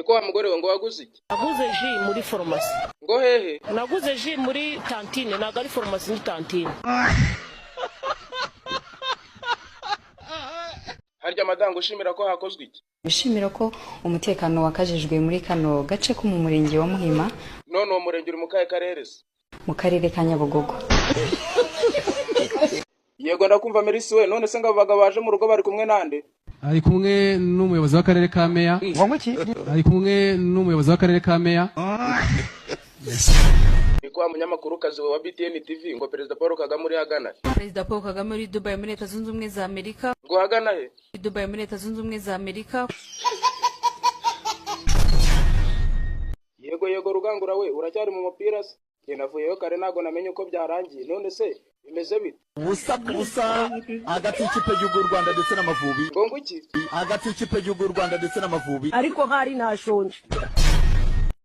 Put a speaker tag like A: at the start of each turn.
A: Niko wa mugore we, ngo waguze iki?
B: Naguze jus muri farumasi.
A: Ngo hehe?
B: Naguze jus muri tantine, ntabwo ari farumasi, ni tantine.
A: Harya madanga ushimira ko hakozwe iki?
C: Bishimira ko umutekano wakajijwe muri kano gace ko mu murenge wa Muhima.
A: None uwo murenge uri mu kahe karere se?
C: Mu karere ka Nyabugogo.
A: Yego, ndakumva Merisi we. None se ngo abo bagabo baje mu rugo bari kumwe nande?
D: Ari kumwe n'umuyobozi w'akarere ka Meya. Ari kumwe n'umuyobozi w'akarere ka Meya.
A: Niko wa munyamakuru kazi wa BTN TV, ngo Perezida Paul Kagame uri hagana he?
E: Perezida Paul Kagame uri Dubai muri Leta Zunze Ubumwe za Amerika.
A: Ngo hagana he?
E: Dubai muri Leta Zunze Ubumwe za Amerika.
A: Yego yego, Rugangura we, uracyari mu mupira se? Njye navuyeyo kare, ntabwo namenye uko byarangiye. None se bimeze bite?
F: Ubusa ku busa hagati y'ikipe y'igihugu y'u Rwanda ndetse n'Amavubi.
A: Ngo iki?
F: Hagati y'ikipe y'igihugu y'u Rwanda ndetse n'Amavubi.
B: Ariko hari ntashonje.